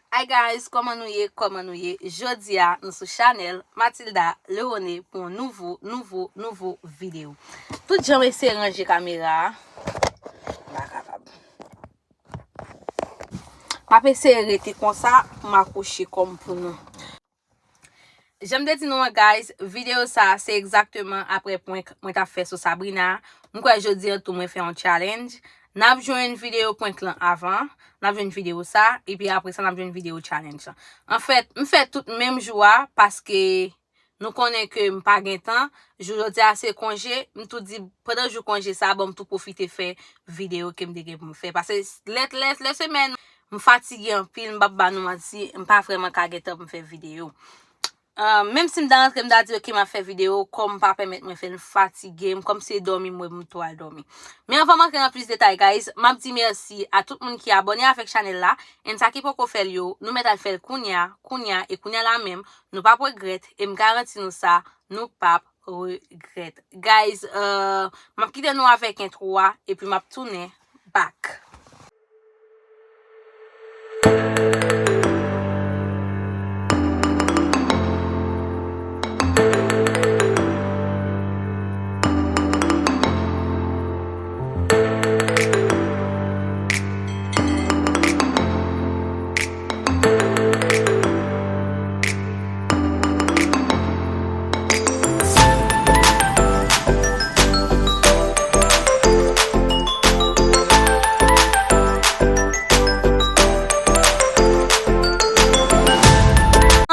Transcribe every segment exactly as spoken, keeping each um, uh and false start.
Hi guys, kòman nou ye? Kòman nou ye? Jodi a, nou sou chanèl Mathilda Leone pou yon nouvo, nouvo, nouvo videyo. Tout jan m eseye ranje kamera a, m pa kapab. M ap eseye rete konsa pou m akouche kò m pou nou. Jan m te di nou an, guys, videyo sa a se egzakteman apre prank mwen t ap fè sou Sabrina. M kwè jodi an tou mwen fè yon challenge. N ap jwenn videyo prank lan avan, n ap jwenn videyo sa, epi apre sa n ap jwenn videyo challenge lan. Anfèt, m fè tout menm jou a paske nou konnen ke m pa gen tan. Jou jodi a se konje, m tou di pandan jou konje sa a, bon, m tou pwofite fè videyo ke m te gen pou m fè. Paske lè, lè, lè semèn, m fatige anpil, m p ap ba nou manti, m pa vrèman ka gen tan pou m fè videyo. Ah, menm si m ta rantre, m ta di, "Ok, m ap fè videyo," kò m pa pèmèt mwen fè l, m fatige, m kòmsi e dòmi m wè m tou al dòmi. Men anvan m antre nan plis detay, guys, m ap di mèsi a tout moun ki abòne avèk chanèl la, and sa ki poko fè l yo, nou mèt al fè l kounya, kounya, e kounya la menm, nou p ap regrèt, e m garanti nou sa, nou p ap regrèt. Guys, euh, m ap kite nou avèk entwo a, epi m ap tounen back.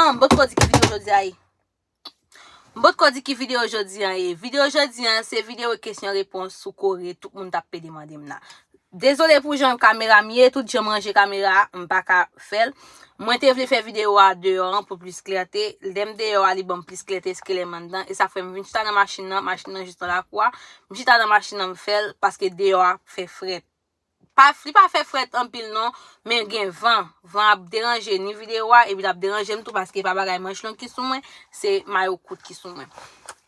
Ah, m potko di ki videyo jodi a ye. M potko di ki videyo jodi a ye. Videyo jodi a se videyo kesyon repons sou Kore tout moun t ap pede mande m la. Dezole pou jan kamera m ye, tout jan m ranje kamera a, m pa ka fè l. Mwen te vle fè videyo a deyò an pou plis klète. Lè m deyò a, li ban m plis klète ke lè m anndan. E sa fè m vin chita nan machin nan, machin nan jis nan lakou a. M chita nan machin nan, m fè l paske deyò a fè frèt. Pa, li pa fè frèt anpil non, men gen van. Van ap deranje ni videyo a, epi l ap deranje m tou paske pa bagay manch long ki sou mwen, se mayo kout ki sou mwen.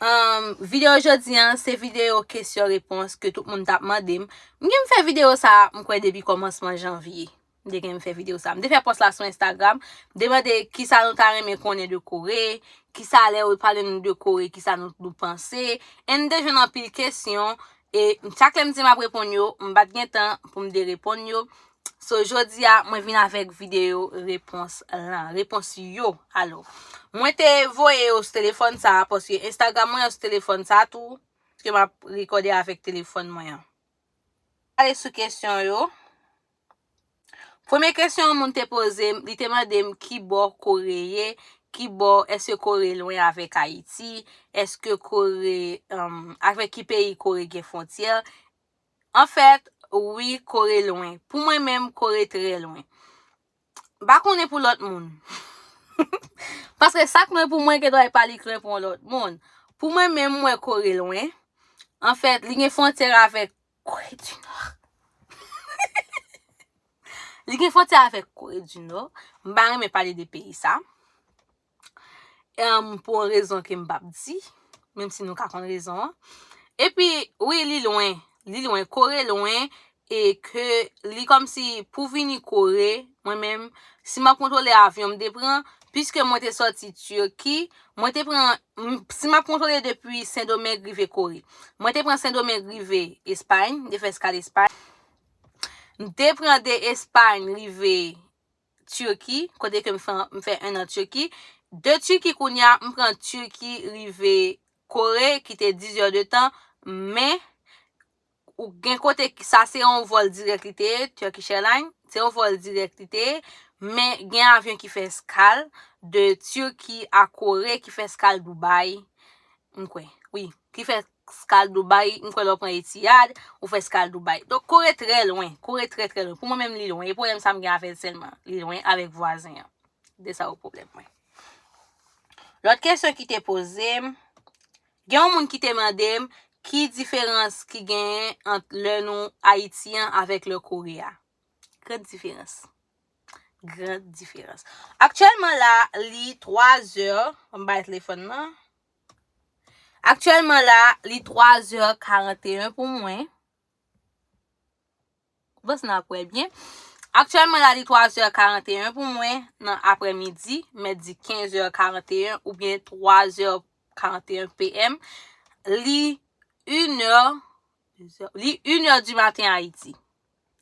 Ahn, videyo jodi a, se videyo kesyon repons ke tout moun t ap mande m. M gen m fè videyo sa a, m kwè depi kòmansman janvye. M te gen m fè videyo sa a. M te fè pòs la sou Instagram. M te mande kisa nou ta renmen konnen de Kore, kisa lè yo pale nou de Kore, kisa nou, nou panse. E m te jwenn anpil kesyon. E chak lè m di m ap reponn yo, m pa t gen tan pou m te reponn yo. So, jodi a, mwen vin avèk videyo repons lan, repons yo. Alò, mwen te voye yo sou telefòn sa a, paske Instagram mwen an sou telefòn sa a tou, paske m ap rekòde avèk telefòn mwen an. Ale sou kesyon yo. Premye kesyon yon moun te poze m, li te mande m ki bò Kore ye, ki bò, èske Kore lwen avèk Ayiti, èske Kore, um, avèk ki peyi Kore gen fwontyè. Anfèt, wi, Kore lwen. Pou mwen menm, Kore trè lwen. M pa konnen pou lòt moun. Paske sa k lwen pou mwen, gendwa e pa li k lwen pou yon lòt moun. Pou mwen menm, m wè Kore lwen. Anfèt, li gen fwontyè avèk Kore di Nò. Li gen fwontyè avèk Kore di Nò. M pa renmen pale de peyi sa. Em, pou yon rezon ke m p ap di, menm si nou ka konn rezon an. Epi, wi, li lwen. Li lwen. Kore lwen. E ke li kòmsi pou vini Kore, mwen menm, si m ap kontwole avyon m te pran, piske mwen te sòti Tiki, mwen te pran, m, si m ap kontwole depi Sendomeng rive Kore, mwen te pran Sendomeng rive Espay, m te fè eskal Espay. M te pran de Espay rive Tiki, kote ke m fè, m fè en an Tiki. De Tiki kounye a, m pran Tiki rive Kore, ki te diz è de tan, men ou gen kote ki, sa se yon vòl dirèk li te ye, Turkish Airlines, se yon vòl dirèk li te ye, men gen avyon ki fè eskal de Tiki a Kore, ki fè eskal Dubai, m kwè, wi, ki fè eskal Dubai, m kwè lè w pran Etihad, ou fè eskal Dubai. Donk, Kore trè lwen, Kore trè, trè lwen. Pou mwen menm, li lwen. E pwoblèm sa m gen avè l sèlman. Li lwen avèk vwazen an. De sa yo pwoblèm mwen. Lòt kesyon ki te poze m, gen yon moun ki te mande m ki diferans ki genyen ant lè nou Ayiti an avèk lè Kore a. Gran diferans. Gran diferans. Aktyèlman la, li twa zè, m bay telefòn nan. Aktyèlman la, li twa zè karanteyen pou mwen. Bon, si n ap wè byen. Aktyèlman la, li twa zè karanteyen pou mwen nan aprèmidi, mèt di kenz è karanteyen oubyen twa zè karanteyen P M. Li inè, li inè di maten Ayiti.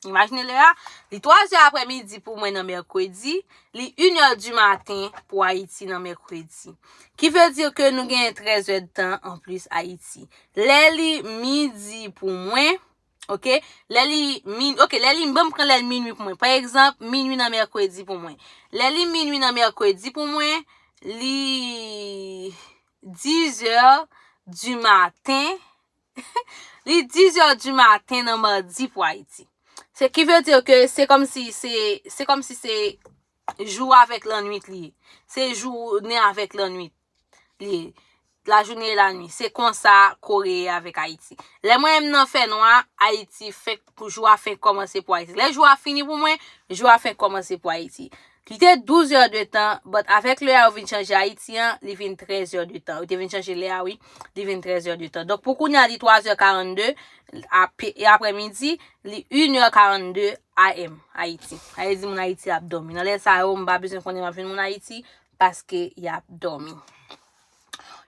Imajine lè a, li twa zè aprèmidi pou mwen nan mèkredi, li inè di maten pou Ayiti nan mèkredi. Ki vle di ke nou gen trèz è de tan anplis Ayiti. Lè li midi pou mwen, oke, lè li min, oke, lè li, ban m pran lè li minwi pou mwen. Pa egzanp, minwi nan mèkredi pou mwen. Lè li minwi nan mèkredi pou mwen, li diz è di maten, li diz è di maten nan madi pou Ayiti. Se ki vle di ke se kòmsi se, se kòmsi se jou avèk lannwit li ye. Se jounen avèk lannwit li ye. Lajounen e lannwit. Se konsa Kore ye avèk Ayiti. Lè mwen menm nan fènwa, Ayiti fenk, jou a fenk kòmanse pou Ayiti. Lè jou a fini pou mwen, jou a fenk kòmanse pou Ayiti. Li te douz è de tan, but avèk lè a yo vin chanje Ayiti an, li vin trèz è de tan. Yo te vin chanje lè a, wi, li vin trèz è de tan. Donk pou kounye a, li twa zè karannde, apre, e aprèmidi, li inè karannde A M, Ayiti. Sa vle di moun Ayiti ap dòmi. Nan lè sa yo, m pa bezwen konnen m ap jwenn moun Ayiti, paske y ap dòmi.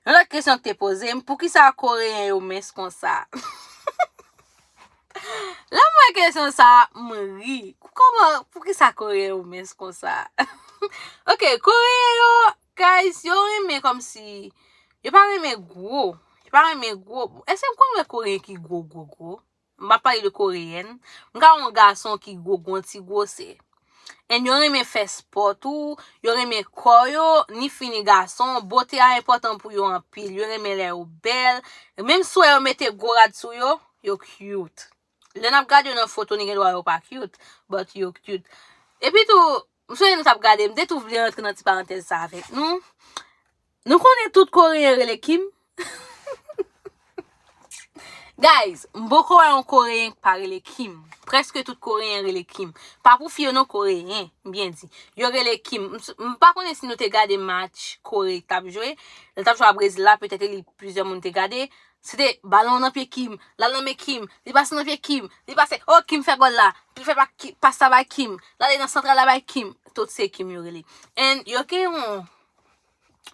Yon lòt kesyon ki te poze m, poukisa Koreyen yo mens konsa? Lè m wè kesyon sa, m ri. Kòman, poukisa Koreyen yo mens konsa? Ok, Koreyen yo, guys, yo renmen kòmsi, yo pa renmen gwo. Yo pa renmen gwo. Èske m konn wè Koreyen ki gwo, gwo, gwo? M ap pale de Koreyèn. M ka wè yon gason ki gwo, gwo, yon ti gwosè. And yo renmen fè spò tou, yo renmen kò yo, ni fi ni gason, bote a enpòtan pou yo anpil. Yo renmen lè yo bèl. Menm si w wè yo mete gwo rad sou yo, yo cute. Lè n ap gade yo nan foto, ni gen dwa yo pa cute, but yo cute. Epi tou, m sonje nou t ap gade, m te tou vle rantre nan ti parantèz sa avèk nou. Nou konnen tout Koreyen rele Kim? Guys, m poko wè yon Koreyen ki pa rele Kim. Prèske tout Koreyen rele Kim. Pa pou fi yo non, Koreyen, m byen di. Yo rele Kim. M s-, m pa konnen si nou te gade match Kore k t ap jwe. Lè l t ap jwe a Brezil la, petèt e li plizyè moun te gade. Se te balon nan pye Kim, l al nan men Kim, li pase nan pye Kim, li pase, oh, Kim fè gòl la, li fè pa Ki-, pas la bay Kim, l ale nan santral la bay Kim. Tout se Kim yo rele. And yo gen yon,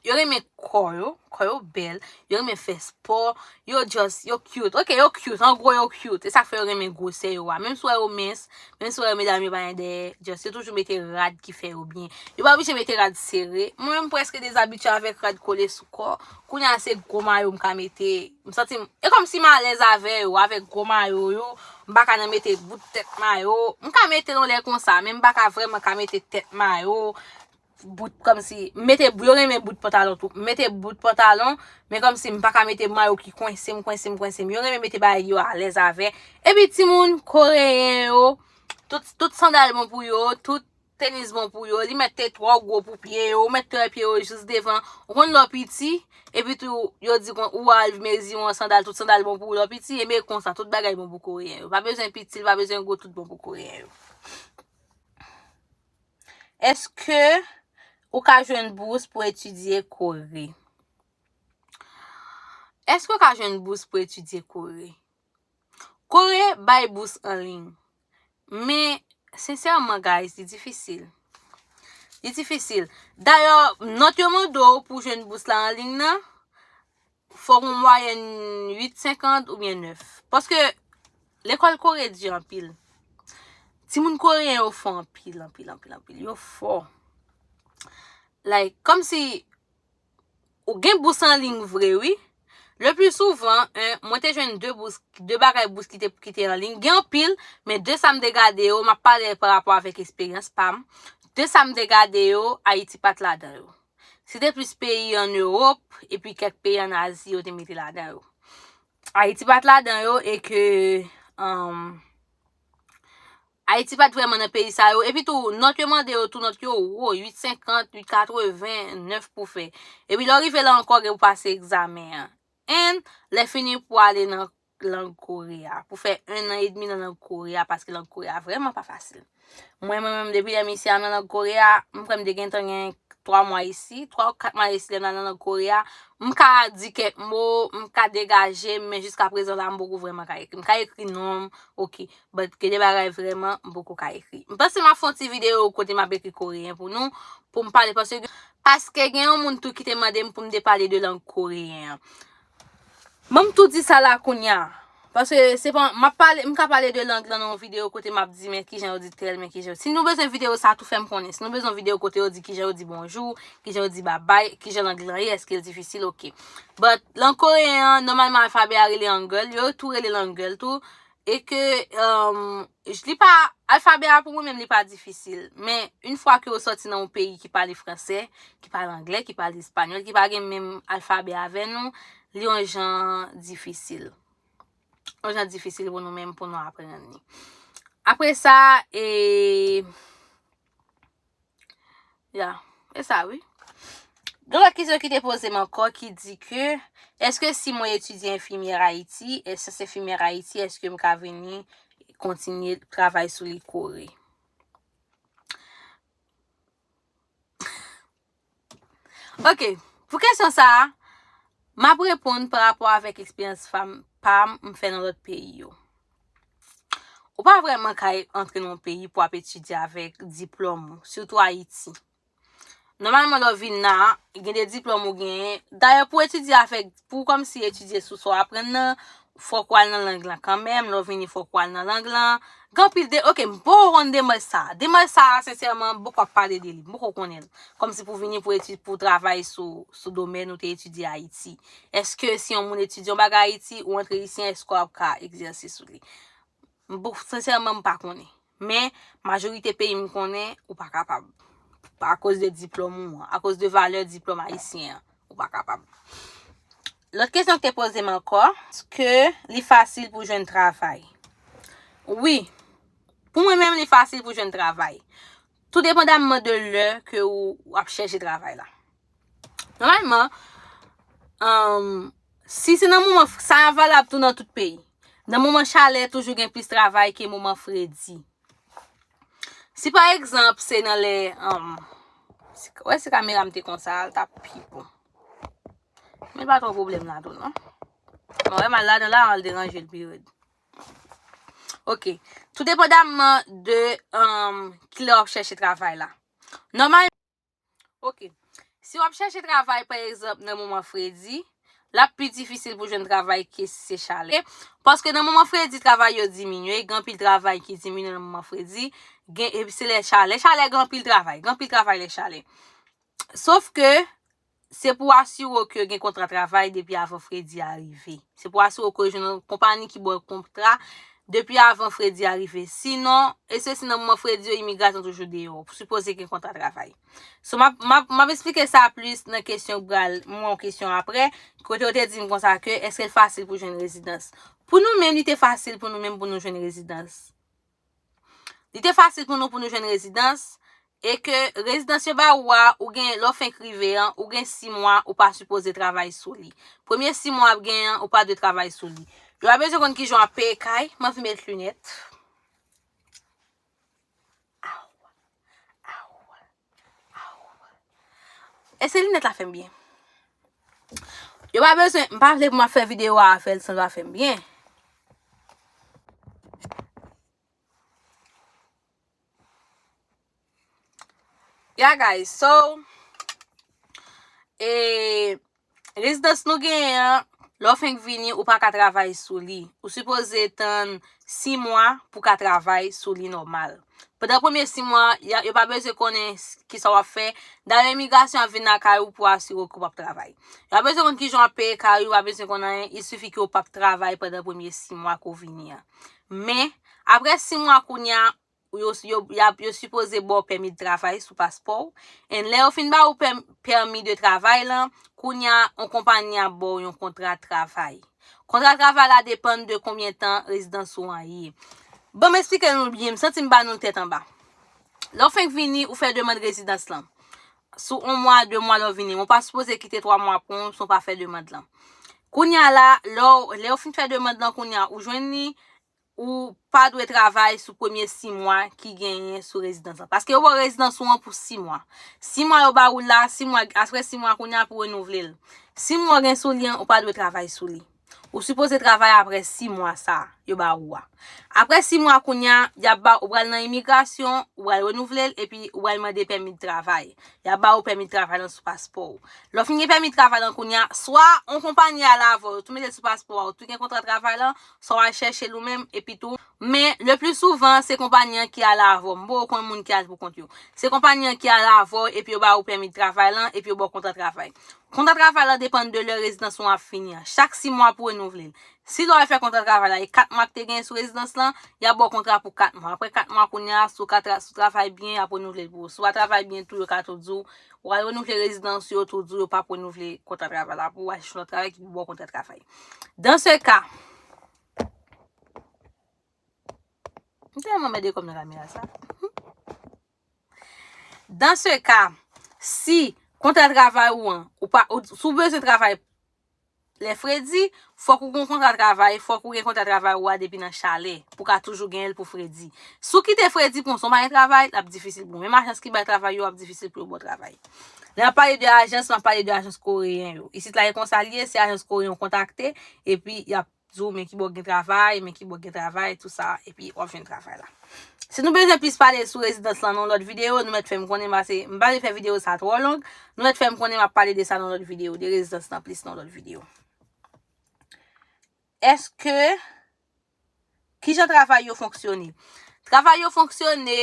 yo renmen kò yo, kò yo bèl, yo renmen fè spò, yo just, yo cute. Ok, yo cute, an gwo yo cute. E sa k fè yo renmen gwosè yo a. Menm si w wè yo mens, menm si w wè yo medam yo pa gen dèyè, just yo toujou mete rad ki fè yo byen. Yo pa oblije mete rad sere. Mwen menm m prèske dezabitye avèk rad kole sou kò. Kounye a se gwo mayo m ka mete. M santi m, e kòmsi m alèz avè yo, avèk gwo mayo yo. M pa ka nan mete bout tèt mayo. M ka mete l yon lè konsa, men m pa ka vrèman ka mete tèt mayo. Bout kòmsi, m mete, yo renmen bout pantalon tou. M mete bout pantalon, men kòmsi m pa ka mete mayo ki kwense m, kwense m, kwense m. Yo renmen mete bagay yo alèz avè. Epi timoun koreyen yo, tout, tout sandal bon pou yo, tout tenis bon pou yo, li mèt te twò gwo pou pye yo, ou mèt te wè pye yo jis devan. Ou konn lè w piti, epi tou, yo di kon, ou al mezi yon sandal, tout sandal bon pou ou lè w piti, e men konsa, tout bagay bon pou koreyen yo. Pa bezwen piti, pa bezwen gwo, tout bon pou koreyen yo. Èske ou ka jwenn bous pou etidye Kore? Èske ou ka jwenn bous pou etidye Kore? Kore bay bous an liy. Men, sensèman, guys, li difisil. Li difisil. Dayè, nòt yo mande w pou jwenn bous la an liy nan, fò w gen yon mwayèn uit senkant oubyen nèf. Paske lekòl Kore di anpil. Timoun koreyen yo fò anpil, anpil, anpil, anpil. Yo fò. Like, kòmsi ou gen bous an liy vre, wi. Le pli souvan, en, mwen te jwenn de bous, de bagay bous ki te, ki te an liy. Gen anpil, men de sa m te gade yo, m ap pale pa rapò avèk esperyans pa m. De sa m te gade yo, Ayiti pa t ladan yo. Se te plis peyi ann Ewòp, epi kèk peyi ann Azi yo te mete ladan yo. Ayiti pa t ladan yo, e ke, um, Ayiti pa t vrèman nan peyi sa yo. Epi tou, nòt yo mande yo tou, nòt yo wo, uit senkant, uit katreven, nèf pou fè. Epi lè w rive la ankò, gen pou pase egzamen an. And lè fini pou ale nan lang Kore a. Pou fè en an edmi nan lang Kore a, paske lang Kore a vrèman pa fasil. Mwen, mwen menm, depi lè m isi a nan lang Kore a, m kwè m te gentan gen twa mwa isi, twa ou kat mwa isi, lè m nan lang Kore a, m ka di kèk mo, m ka degaje m, men jiska prezan la, m poko vrèman ka ekri. M ka ekri non m, oke, but gen de bagay vrèman, m poko ka ekri. M panse m ap fè yon ti videyo kote m ap ekri koreyen pou nou, pou m pale, paske, paske gen yon moun tou ki te mande m pou m te pale de lang koreyen an. Ban m tou di sa la kounye a. Paske se pa, m ap pale, m ka pale de lang lan nan yon videyo kote m ap di men kijan yo di tèl, men kijan. Si nou bezwen videyo sa, tou fè m konnen. Si nou bezwen videyo kote yo di kijan yo di bonjou, kijan yo di babay, kijan lang lan ye, èske l difisil, oke. But lang koreyen an, nòmalman alfabè a rele Hangul, yo tou rele l Hangul tou. E ke, um, li pa, alfabè a pou mwen menm li pa difisil. Men, yon fwa ke ou sòti nan yon peyi ki pale fransè, ki pale anglè, ki pale espanyòl, ki pa gen menm alfabè avè nou, li yon jan difisil. Yon jan difisil pou nou menm pou nou aprann li. Apre sa, e, ya, e sa wi. Gen lòt kesyon ki te poze m ankò ki di ke, èske si mwen etidye enfimyè Ayiti, èske se enfimyè Ayiti, èske m ka vini kontinye travay sou li Kore? Ok, pou kesyon sa a, m ap reponn pa rapò avèk eksperyans pa m, pa m, m fè nan lòt peyi yo. Ou pa vrèman ka antre nan yon peyi pou ap etidye avèk diplòm ou, sitou Ayiti. Nòmalman, lè w vin la, gen de diplòm ou genyen. Dayè, pou etidye avèk, pou kòmsi etidye sou sa w aprann nan, fòk w al nan lang lan kanmenm. Lè w vini, fòk w al nan lang lan. Gen anpil de, ok, m poko konn demach sa. Demach sa, sensèman, m poko ap pale de li. M poko konnen l. Kòmsi pou vini pou etid, pou travay sou, sou domèn ou te etidye Ayiti. Èske si yon moun etidye yon bagay Ayiti, ou antre isi, èske w ap ka egzèse sou li? M pou, sensèman, m pa konnen. Men, majorite peyi m konnen, ou pa kapab. Akoz de diplòm ou an, akoz de valè diplòm ayisyen an, ou pa kapab. Lòt kesyon ki te poze m ankò, èske li fasil pou jwenn travay? Wi. Pou mwen menm, li fasil pou jwenn travay. Tou depandamman de lè ke ou, ou ap chèche travay la. Nòmalman, um, si se nan moman, sa valab tou nan tout peyi. Nan moman chalè, toujou gen plis travay ke moman fredi. Si pa egzanp, se nan lè, um, si, wè si kamera m te konsa, l t ap pi bon. Men pa twò pwoblèm la tou, non. Bon, wè m al ladan la, al deranje l pi rèd. Ok. Tou depandamman de, um, kilè w ap chèche travay la. Nòmal, ok. Si w ap chèche travay, pa egzanp, nan moman fredi, l ap pi difisil pou jwenn travay ke si se chalè. Paske nan moman fredi, travay yo diminye, gen anpil travay ki diminye nan moman fredi, gen, epi se lè chalè. Chalè gen anpil travay, gen anpil travay lè chalè. Sof ke, se pou asire w ke gen kontra travay depi avan fredi a rive. Se pou asire w ke w jwenn yon konpayi ki ba w kontra depi avan fredi a rive. Sinon, e se si nan moman fredi yo, imigrasyon toujou deyò. Ou sipoze gen kontra travay. So, m ap, m ap, m ap eksplike sa plis nan kesyon k pral, mwen yon kesyon aprè, kote yo te di m konsa ke, èske l fasil pou jwenn rezidans? Pou nou menm, li te fasil pou nou menm pou nou jwenn rezidans. Li te fasil pou nou, pou nou jwenn rezidans, e ke rezidans yo ba ou a, ou gen, lè w fenk rive an, ou gen sis mwa, ou pa sipoze travay sou li. Premye sis mwa w ap gen an, ou pa dwe travay sou li. Yo pa bezwen konn kijan w ap peye kay, m anvi met linèt. Aw, aw, aw. Èske linèt la fè m byen? Yo pa bezwen, m pa vle pou m ap fè videyo a avè l san l pa fè m byen. Yeah, guys, so, e, rezidans nou genyen an, lè w fenk vini, ou pa ka travay sou li. Ou sipoze tann sis mwa pou w ka travay sou li nòmal. Pandan premye sis mwa, y a, yo pa bezwen konnen s-, kisa w ap fè. Dayè, imigrasyon ap vin lakay ou pou asire w ke w p ap travay. Yo pa bezwen konn kijan w ap peye kay ou, yo pa bezwen konn anyen. Il sifi ke w p ap travay pandan premye sis mwa ke w vini an. Men, apre sis mwa kounye a, ou yo, yo, y ap, yo sipoze ba w pèmi de travay sou paspò w. And lè yo fin ba ou pèm-, pèmi de travay lan, kounye a, yon konpayi ap ba w yon kontra travay. Kontra travay la depann de konbyen tan rezidans ou an ye. Ban m eksplike nou l byen, m santi m ba nou l tèt anba. Lè w fenk vini, ou fè demann rezidans lan. Sou yon mwa, de mwa lè w vini, men w pa sipoze kite twa mwa pran w san w pa fè demann lan. Kounye a la, lè w, lè w fin fè demann lan, kounye a, ou jwenn li, ou pa dwe travay sou premye sis mwa ki genyen sou rezidans lan. Paske yo ba w rezidans ou an pou sis mwa. Sis mwa yo ba ou la, sis mwa, apre sis mwa kounye a pou renouvle l. Sis mwa w gen sou li an, ou pa dwe travay sou li. Ou sipoze travay apre sis mwa sa a yo ba ou a. Apre sis mwa kounye a, y ap ba ou pral nan imigrasyon, ou pral renouvle l, epi ou pral mande pèmi de travay. Y ap ba ou pèmi de travay lan sou paspò w. Lè w fin gen pèmi de travay lan kounye a, swa yon konpayi al avè w, tou mete l sou paspò a, ou tou gen kontra travay lan, swa w al chèche l ou menm, epi tou. Men, le pli souvan, se konpayi an ki al avè w. M poko konn moun ki al pou kont yo. Se konpayi an ki al avè w, epi yo ba ou pèmi de travay lan, epi yo ba w kontra travay. Kontra travay lan depann de lè rezidans ou an ap fini an. Chak sis mwa pou renouvle l. Si lè w al fè kontra travay la, e kat mwa ki te genyen sou rezidans lan, y ap ba w kontra pou kat mwa. Apre kat mwa kounye a, si w ka tra-, si w travay byen, y ap renouvle l pou ou. Si w pa travay byen tou, yo ka tou di w, w al renouvle rezidans ou, yo tou di w yo p ap renouvle kontra travay la pou ou, w al chèche yon lòt travay ki pou ba w kontra travay. Dans ce cas, m tèlman mède kòm nan kamera sa. Dans ce cas, si kontra travay ou an, ou pa, ou, si w bezwen travay lè fredi, fòk ou gen kontra travay, fòk ou gen kontra travay ou a depi nan chalè, pou w ka toujou genyen l pou fredi. Si w kite fredi pou w pa gen travay, l ap difisil pou ou. Menm ajans ki bay travay yo ap difisil pou yo ba w travay. Lè m ap pale de ajans, m ap pale de ajans koreyen yo. Isit la, e konsa l ye, se ajans koreyen yo kontakte, epi y ap di w men ki bò gen travay, men ki bò gen travay, tou sa, epi w ap jwenn travay la. Si nou bezwen plis pale sou rezidans lan nan yon lòt videyo, nou mèt fè m konnen, paske m pa vle fè videyo sa twò long, nou mèt fè m konnen m ap pale de sa nan yon lòt videyo, de rezidans lan plis nan yon lòt videyo. Èske, kijan travay yo fonksyone? Travay yo fonksyone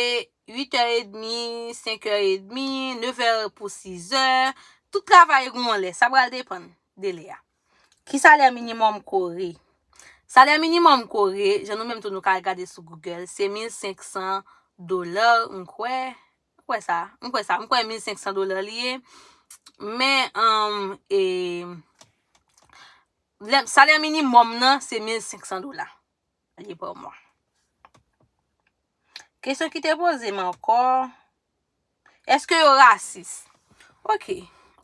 uit è edmi, senk è edmi, nèf è pou sis è. Tout travay gen yon lè, sa pral depann de lè a. Ki salè minimòm Kore? Salè minimòm Kore, jan nou menm tou nou ka al gade sou Google, se mil senk san dola, m kwè. M kwè sa, m kwè sa, m kwè mil senk san dola li ye. Men, um, e, lè, salè minimòm nan, se mil senk san dola li ye pa mwa. Kesyon ki te poze m ankò, èske yo rasis? Ok,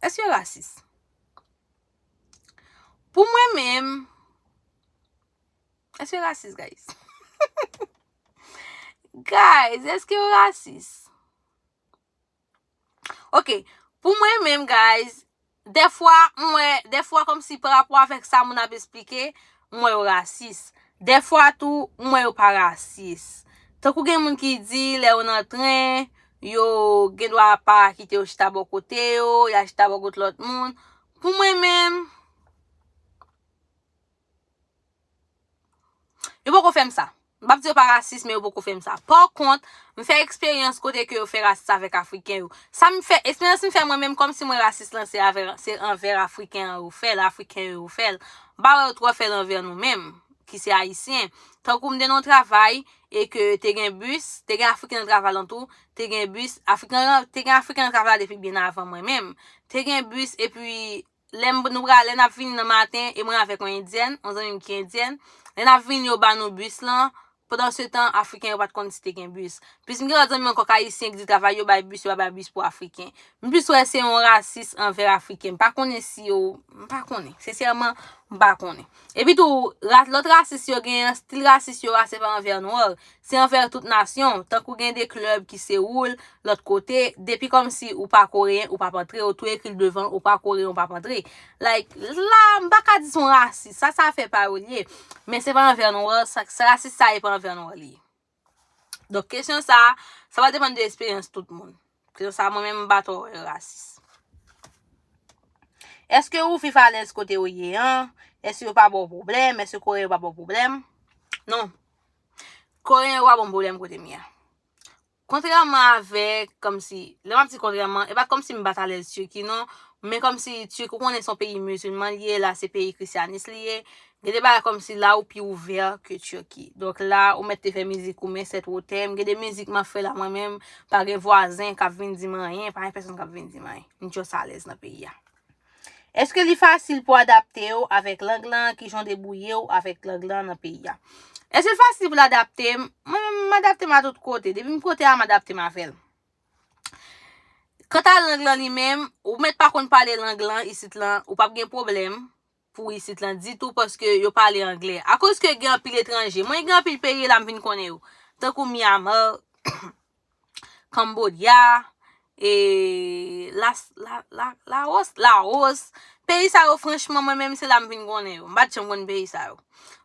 èske yo rasis? Pou mwen menm, èske yo rasis, guys? Guys, èske yo rasis? Ok, pou mwen menm, guys, dèfwa, m wè, dèfwa kòmsi pa rapò avèk sa moun ap esplike, m wè yo rasis. Dèfwa tou, m wè yo pa rasis. Tankou gen moun ki di, lè yo nan tren, yo gen dwa pa kite yo chita bò kote yo, y a chita bò kote lòt moun. Pou mwen menm, yo poko fè m sa. M p ap di yo pa rasis, men yo poko fè m sa. Pa kont, m fè eksperyans kote ke yo fè rasis avèk Afriken yo. Sa m fè, eksperyans m fè mwen menm, kòmsi mwen rasis lan, se avè, se anvè Afriken an yo fè l, Afriken yo yo fè l. M pa wè yo twò fè l anvè nou menm, ki se Ayisyen. Tankou m te nan yon travay, e ke te gen bis, te gen Afriken nan travay lan tou, te gen bis, Afriken, te gen Afriken nan travay la depi byen avan mwen menm. Te gen bis, epi lè m, nou pral, lè n ap vini nan maten, e mwen avèk yon endyèn, yon zanmi m ki endyèn, lè n ap vini, yo ba nou bis lan, pandan se tan, Afriken yo pa t konn si te gen bis. Plis m gen lòt zanmi ankò k ayisyen ki di travay yo bay bis, yo pa bay bis pou Afriken. M plis wè se yon rasis anvè Afriken. M pa konnen si yo, m pa konnen. Sensèman, m pa konnen. Epi tou, ra-, lòt rasis yo genyen, stil rasis yo a, se pa anvè nwa. Se anvè tout nasyon. Tankou gen de klèb ki Sewoul, lòt kote, depi kòmsi ou pa koreyen, ou p ap antre, yo tou ekri l devan, ou pa koreyen, ou p ap antre. Like, la, m pa ka di se yon rasis, sa, sa fè pa yo l ye. Men se pa anvè nwa, sa, sa rasis sa e pa anvè nwa li ye. Donk, kesyon sa, sa va depann de eksperyans tout moun. Kesyon sa, mwen menm, m pa twò wè l rasis. Èske ou viv alèz kote ou ye an? Èske yo pa ba w pwoblèm? Èske koreyen yo pa ba w pwoblèm? Non. Koreyen yo pa ban m pwoblèm kote m ye a. Kontrèman avèk, kòmsi, lè m ap di kontrèman, e pa kòmsi m pa t alèz Tiki non, men kòmsi Tiki, ou konnen se yon peyi mizilman li ye, la se peyi krisyanis li ye, gen de bagay kòmsi la ou pi ouvè ke Tiki. Donk la, ou mèt te fè mizik ou, men sèt wotè m, gen de mizik m ap fè la mwen menm, pa gen vwazen k ap vin di m anyen, pa gen pèsonn k ap vin di m anyen. M just alèz nan peyi a. Èske li fasil pou adapte w avèk lang lan? Kijan w debouye w avèk lang lan nan peyi a? Èske l fasil pou l adapte m? Mwen menm, m adapte m a tout kote. Depi m kote a, m adapte m avè l. Kanta lang lan li menm, ou mèt pa konn pale lang lan isit lan, ou p ap gen pwoblèm pou isit lan ditou, paske yo pale anglè. Akoz ke gen anpil etranje. Mwen gen anpil peyi la m vin konnen yo. Tankou Myanmar, Cambodja, e Las- La- La- Laos, Laos. Peyi sa yo, franchman, mwen menm se la m vin konnen yo. M pa t janm konn peyi sa yo.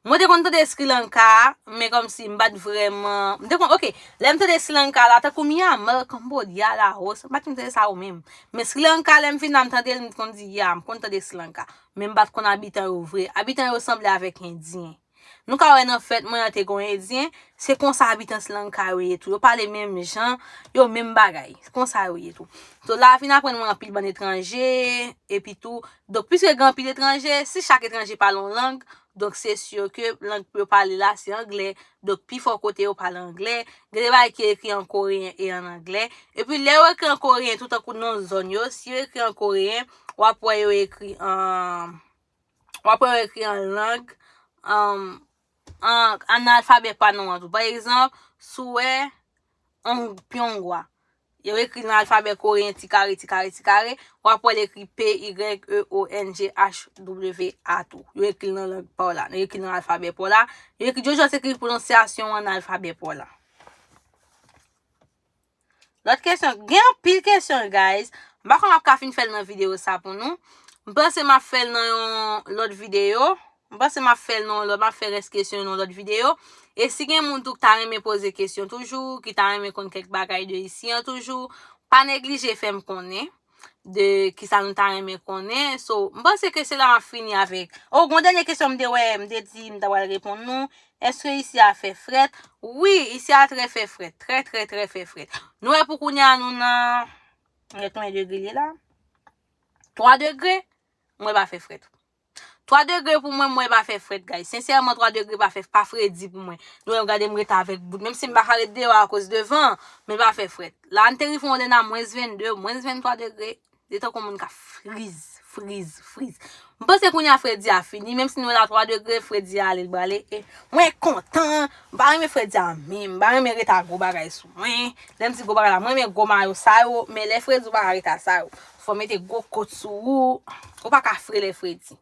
Mwen te konn tande Sri Lanka, men kòmsi m pa t vrèman, m te konn, ok, lè m tande Sri Lanka la, tankou Myanmar, Cambodja, Laos, m pa t konn tande sa yo menm. Men Sri Lanka, lè m vin la, m tande l, m konn di, ya, m konn tande Sri Lanka. Men m pa t konn abitan yo vre. Abitan yo sanble avèk Endyen. Nou ka wè nan fèt mwen an te gon Endyen, se konsa abitan Sri Lanka yo ye tou. Yo pale menm jan, yo menm bagay. Se konsa yo ye tou. So, la vin aprann mwen anpil bann etranje, epi tou. Donk, piske gen anpil etranje, si chak etranje pale yon lang, donk se si ke lang pou yo pale la, se anglè. Donk, pifò kote yo pale anglè. Gen de bagay ki ekri an koreyen e an anglè. Epi, lè yo ekri an koreyen, tou tankou non zòn yo, si yo ekri an koreyen, w ap wè yo ekri an, w ap wè yo ekri an lang, an, an, an alfabè pa nou an tou. Pa egzanp, si w wè Ong- Pyongwa, yo ekri nan alfabè koreyen ti kare, ti kare, ti kare, w ap wè l ekri P Y E O N G H W A tou. Yo ekri l nan lang pa w la, yo ekri l nan alfabè pa w la. Yo ekri, yo jis ekri pwononsyasyon an nan alfabè pa w la. Lòt kesyon, gen anpil kesyon, guys. M pa konn m ap ka fin fè l nan videyo sa pou nou. M panse m ap fè l nan yon lòt videyo. M panse m ap fè l nan yon lòt, m ap fè rès kesyon yo nan yon lòt videyo. E si gen moun tou ki ta renmen poze kesyon toujou, ki ta renmen konn kèk bagay de isi an toujou, pa neglije fè m konnen de kisa nou ta renmen konnen. So, m panse ke se la m ap fini avèk. Oh, gon dènye kesyon m te wè, m te di m ta pral reponn nou. Èske isi a fè frèt? Wi, isi a trè fè frèt. Trè, trè, trè fè frèt. Nou wè pou kounye a nou nan, gen konbyen degre li ye la? Twa degre? Mwen pa fè frèt. Twa degre pou mwen, mwen pa fè frèt, guys. Sensèman, twa degre pa fè, pa fredi pou mwen. Nou wè, gade m ret avèk bout. Menm si m pa ka ret deyò akoz de van, men pa fè frèt. La, n te rive yon lè nan mwens vennde, mwens venntwa degre. Se tankou moun ka friz, friz, friz. M panse kounye a fredi a fini, menm si nou wè la twa degre, fredi a ale, l prale. E mwen kontan, m pa renmen fredi a menm, m pa renmen ret a gwo bagay sou mwen. Lè m di gwo bagay la, mwen renmen gwo mayo sa yo, men lè fredi ou pa ka ret a sa yo. Fò mete gwo kot sou ou, ou pa ka fre lè fredi.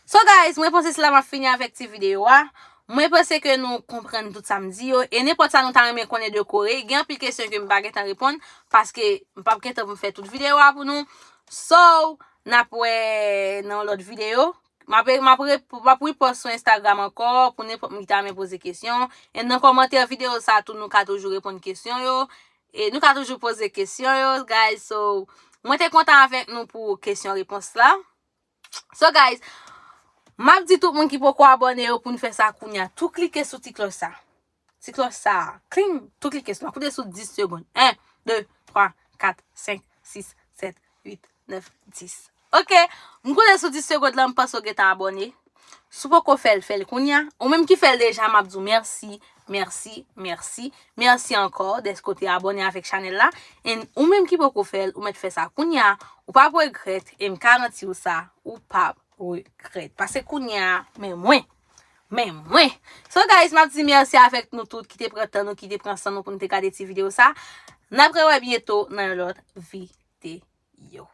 So guys, mwen panse se la m ap fini avèk ti videyo a. Mwen panse ke nou konprann tout sa m di yo. E nenpòt sa nou ta renmen konnen de Kore, gen anpil kesyon ke m pa gentan reponn, paske m p ap gentan pou m fè tout videyo a pou nou. So, n ap wè nan yon lòt videyo. M ap, m ap re- m ap repost sou Instagram ankò pou nenpòt moun ki ta renmen poze kesyon. E nan kòmantè videyo sa tou, nou ka toujou reponn kesyon yo. E nou ka toujou poze kesyon yo, guys. So, mwen te kontan avèk nou pou kesyon repons la. So guys, m ap di tout moun ki poko abòne yo pou n fè sa kounye a. Tou klike sou ti klòch sa. Ti klòch sa. Kling! Tou klike sou. N ap koute sou dis segonn. En, de, twa, kat, senk, sis, sèt, uit, nèf, dis. Ok, m koute sou dis segonn lan, m panse w gentan abòne. Si w poko fè l, fè l kounye a. Ou menm ki fè l deja, m ap di w mèsi, mèsi, mèsi. Mèsi ankò dèske w te abòne avèk chanèl la. And ou menm ki poko fè l, ou mèt fè sa kounye a. Ou p ap regrèt, e m garanti w sa, ou p ap regrèt. Paske kounye a, men mwen, men mwen. So guys, m ap di mèsi avèk nou tout ki te pran tan nou, ki te pran san nou pou nou te gade ti videyo sa. N ap rewè byento nan yon lòt videyo.